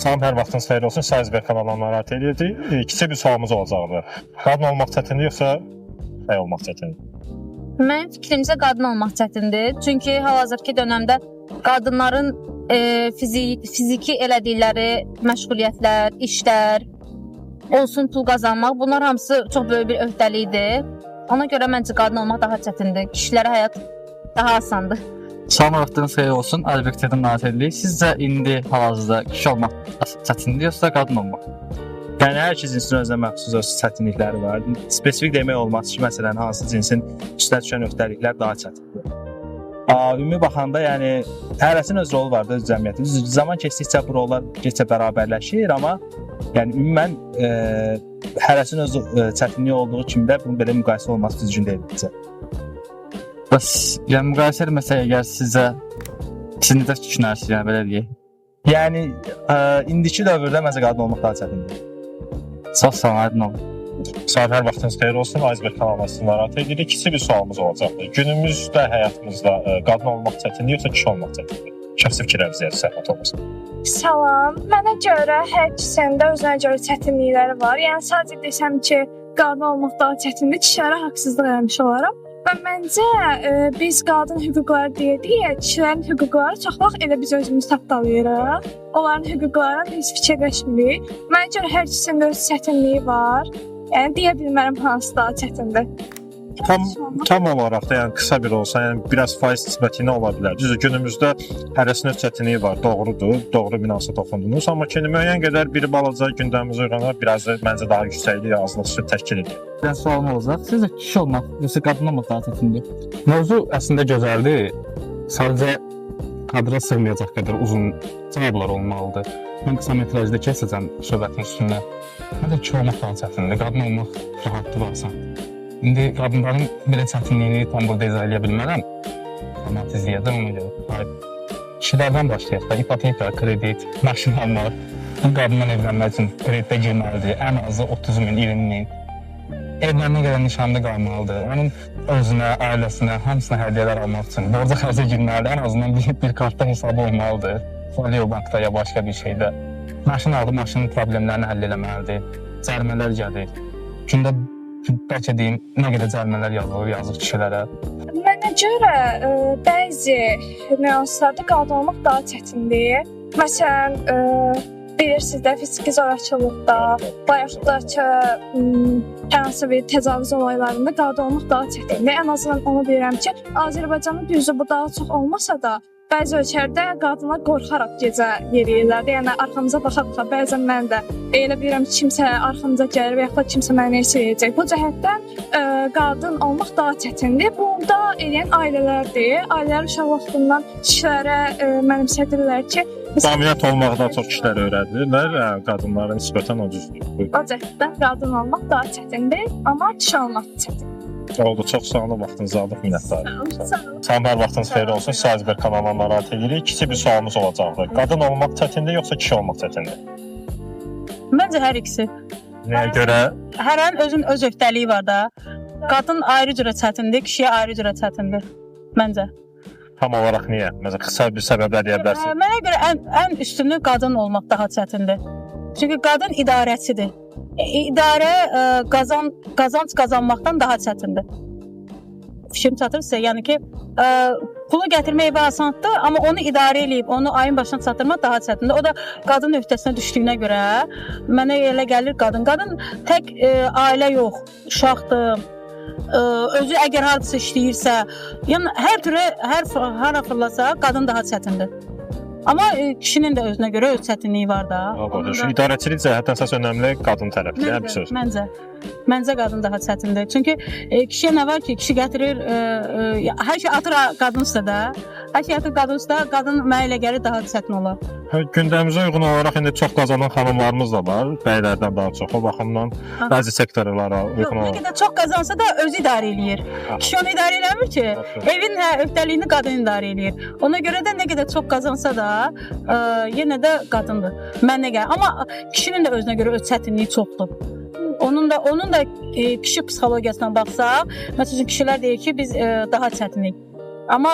Salam, hər vaxtınız xeyir olsun. Səhər kanalından narahat edirdi. Kiçik bir sualımız olacaqdı. Qadın olmaq çətindir yoxsa bəy olmaq çətindir? Mənim fikrimcə qadın olmaq çətindir. Çünki hal-hazırki dövrdə qadınların fiziki elədikləri məşğuliyyətlər, işlər, olsun pul qazanmaq, bunlar hamısı çox böyük bir öhdəlikdir. Ona görə məncə qadın olmaq daha çətindir. Kişilərə həyat daha asandır. Salam, vaxtınız xeyir olsun. Albert-dən narahat edirik. Sizcə indi hal-hazırda kişi olmaq çətindir yoxsa qadın olmaq? Yəni hər iki cinsin özünə məxsus öz çətinlikləri var. Spesifik demək olmaz ki, məsələn, hansı cinsin üstə düşən öhdəliklər daha çətindir. Ümumi baxanda, yəni hərəsinin öz rolu var da öz cəmiyyətdə. Düzdür, zaman keçdikcə bu rollar getcə bərabərləşir, amma yəni ümumən hərəsinin öz çətinliyi olduğu kimi də bunun belə müqayisə olması düzgün deyil məncə. Bəs yəni müqayisə etməsək əgər sizcə siz necə düşünərsiniz, yəni belə deyək? Yəni indiki dövrdə məncə qadın olmaq daha çətindir. Çox sağ olun, aydın olun. Salam, hər vaxtınız xeyir olsun. Aysberg kanalından sizi narahat edirik. Kiçik bir sualımız olacaqdı. Günümüzdə həyatımızda qadın olmaq çətindir yoxsa kişi olmaq çətindir? Şəxsi fikirlərinizi deyə zəhmət olmasa. Salam. Mənə görə hər ikisinin də özünə görə çətinlikləri var. Yəni sadəcə desəm ki, qadın olmaq daha çətindir, kişilərə haqsızlıq eləmiş olaram. Və məncə biz qadın hüquqları deyə-deyə kişilərin hüquqları çox vaxt elə biz özümüz tapdalayırıq. Onların hüquqlarını biz fikirləşmirik. Mənə görə hər ikisinin də öz çətinliyi var. Yəni deyə bilmərəm hansı daha çətindir. Tam olaraq da, yəni qısa bir olsa, yəni biraz faiz nisbəti ilə ola bilər. Düzdür, günümüzdə hərəsinin öz çətinliyi var, doğrudur. Doğru münasibət oxundunuz, amma ki müəyyən qədər biri balaca gündəmimizə uyğun olaraq biraz da məncə daha yüksəklik, azlıq üçün təşkil edir. Bir sualım olacaq. Sizcə kişi olmaq yoxsa qadın olmaq daha çətindir? Mövzu əslində gözəldir. Sadəcə kadra sığmayacaq qədər uzun cavablar olmalıdır. Mən qısa metrajda kəsəcəm söhbətin üstündə. Məncə kişi olmaq daha çətindir, qadın olmaq rahatdır, asan. İndi qadınların belə çətinliyini tam burada izah eləyə bilmərəm. Cəmaət izləyəcək ona görə. Hayır. Kişilərdən başlayaq da, ipoteka, kredit, maşın almaq. Bu qadından evlənmək üçün kreditə girməlidir. Ən azı 30 min, 20 min. Evlənənə qədər nişanlı qalmalıdır. Onun özünə, ailəsinə, hamısına hədiyyələr almaq üçün borca xərcə girməlidir. Ən azından bir kartda hesabı olmalıdır. Folio bankda ya başqa bir şeydə. Maşın aldı, maşının problemlərini həll eləməlidir. Cərimələr gəlir. Gündə bəlkə deyim, nə qədər cərimələr yazılır yazıq kişilərə. Mənə görə bəzi nüanslarda qadın olmaq daha çətindir. Məsələn, bilirsiniz də fiziki zorakılıqda, bayaq da ki, hər hansı bir təcavüz olaylarında qadın olmaq daha çətindir. Ən azından onu deyirəm ki, Azərbaycanda düzdür bu daha çox olmasa da, bəzi ölkələrdə qadınlar qorxaraq gecə yeriyirlər. Yəni arxamıza baxa-baxa bəzən mən də elə bilirəm ki, kimsə arxamıza gəlir və yaxud da kimsə mənə nəsə eləyəcək. Bu cəhətdən qadın olmaq daha çətindir. Bunda eləyən ailələrdir. Ailələr uşaq vaxtından kişilərə mənimsədirlər ki, Dominant olmağı daha çox kişilər öyrədirlər, qadınlara nisbətən o düzdür. Buyurun. O cəhətdən qadın olmaq daha çətindir, amma kişi olmaq çətindir. Oldu, çox sağ olun, vaxtınızı aldıq, minnətdarıq. Sağ olun. Salam, hər vaxtınız xeyir olsun. Səhər kanalından narahat edirik. Kiçik bir sualımız olacaqdı. Qadın olmaq çətindir yoxsa kişi olmaq çətindir? Məncə hər ikisi. Nəyə görə? Hərənin özünün öz öhdəliyi var da. Qadın ayrı cürə çətindir, kişiyə ayrı cürə çətindir. Məncə. Tam olaraq niyə? Məsələn, qısa bir səbəblər deyə bilərsiniz. Mənə görə ən üstünlüyü qadın olmaq daha çətindir. Çünki qadın idarəçidir. İdarə qazanc qazanmaqdan daha çətindir. Fikrim çatır sizə. Yəni ki, pulu gətirmək evə asandır, amma onu idarə eləyib, onu ayın başına çatdırmaq daha çətindir. O da qadın öhdəsinə düşdüyünə görə mənə elə gəlir qadın. Qadın tək ailə yox, uşaqdır. Özü əgər hardasa işləyirsə, yəni hər türə, hər hara fırlasa qadın daha çətindir. Amma kişinin də özünə görə öz çətinliyi var da. Başa düşürəm. İdarəçilik cəhətdən əsas önəmli qadın tərəfidir, yəni bir söz. Məncə qadın daha çətindir. Çünki kişiyə nə var ki, kişi gətirir, hər şey atır qadın üstə də. Hər şey atır qadın üstə, qadın mənə elə gəlir daha çətin olar. Gündəmimizə uyğun olaraq indi çox qazanan xanımlarımız da var, bəylərdən daha çox. O baxımdan bəzi sektorlara uyğun Yox, nə olaraq. qədər çox qazansa da özü idarə eləyir. Kişi onu idarə eləmir ki. Evin öhdəliyini qadın idarə eləyir. Ona görə də nə qədər çox qazansa da, yenə də qadındır. Mənə gəlir. Amma kişinin də özünə görə öz çətinliyi çoxdur. Onun da kişi psixologiyasına baxsaq, məsəl üçün kişilər deyir ki, biz daha çətinik. Amma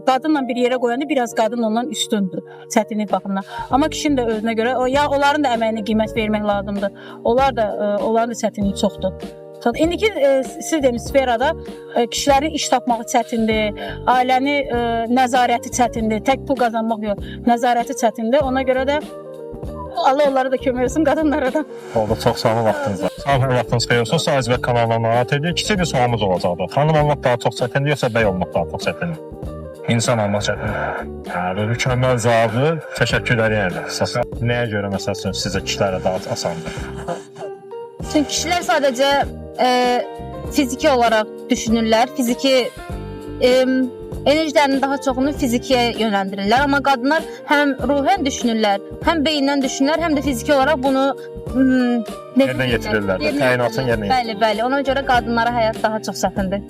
qadınla bir yerə qoyanda biraz qadın ondan üstündür çətinlik baxımından. Amma kişinin də özünə görə o ya onların da əməyinə qiymət vermək lazımdır. Onlar da onların da çətinliyi çoxdur. İndiki siz demiş sferada kişilərin iş tapmağı çətindir, ailəni nəzarəti çətindir, tək pul qazanmaq yox, nəzarəti çətindir. Ona görə də Allah onlara da kömək olsun, qadınlara da. Oldu, çox sağ olun vaxtınıza. Sağ olun, vaxtınız xeyir olsun. Saiz və kanalına narahat edir. Kiçik bir sualımız olacaqdı. Xanım olmaq daha çox çətindir, yoxsa bəy olmaq daha çox çətindir? İnsan olmaq çətindir. Hə, bu mükəmməl cavabdır. Təşəkkürlər yenə də. Nəyə görə məsəl üçün sizcə kişilərə daha asandır? Çünki kişilər sadəcə fiziki olaraq düşünürlər, fiziki enerjilərinin daha çoxunu fizikiyə yönləndirirlər, amma qadınlar həm ruhən düşünürlər, həm beyindən düşünürlər, həm də fiziki olaraq bunu Yerinə yetirirlər də, təyinatın yerinə yetirirlər. Bəli, bəli. Ona görə qadınlara həyat daha çox çətindir.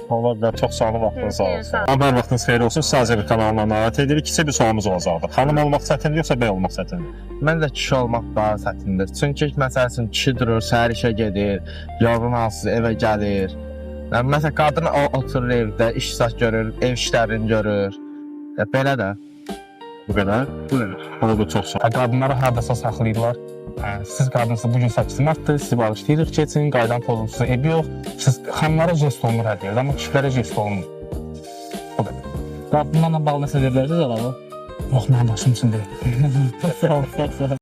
Ola bilər. Çox sağ olun, vaxtınız sağ olsun. Hər vaxtınız xeyir olsun. Sadəcə bir kanalına narahat edirik. Kiçik bir sualımız olacaqdı. Xanım olmaq çətindir, yoxsa bəy olmaq çətindir? Məncə kişi olmaq daha çətindir. Çünki məsəl üçün kişi durur, səhər işə gedir, yorğun halsız evə gəlir. Yəni, məsələn qadın oturur evdə, iş zad görür, ev işlərini görür. Ya, belə də. Bu qədər. Bu qədər. Oldu, çox sağ olun. Qadınları hardasa saxlayırlar. Siz qadınsınız, bu gün 8 martdır, sizi bağışlayırıq, keçin, qaydan pozuntusu ebi yox. Siz xanımlara jest olunur hər yerdə, amma kişilərə jest olunmur. Bu qədər. Qadınlarla bağlı nəsə deyə bilərsiniz əlavə? Yox, mənim başım üçün deyil. Sağ ol, sağ ol.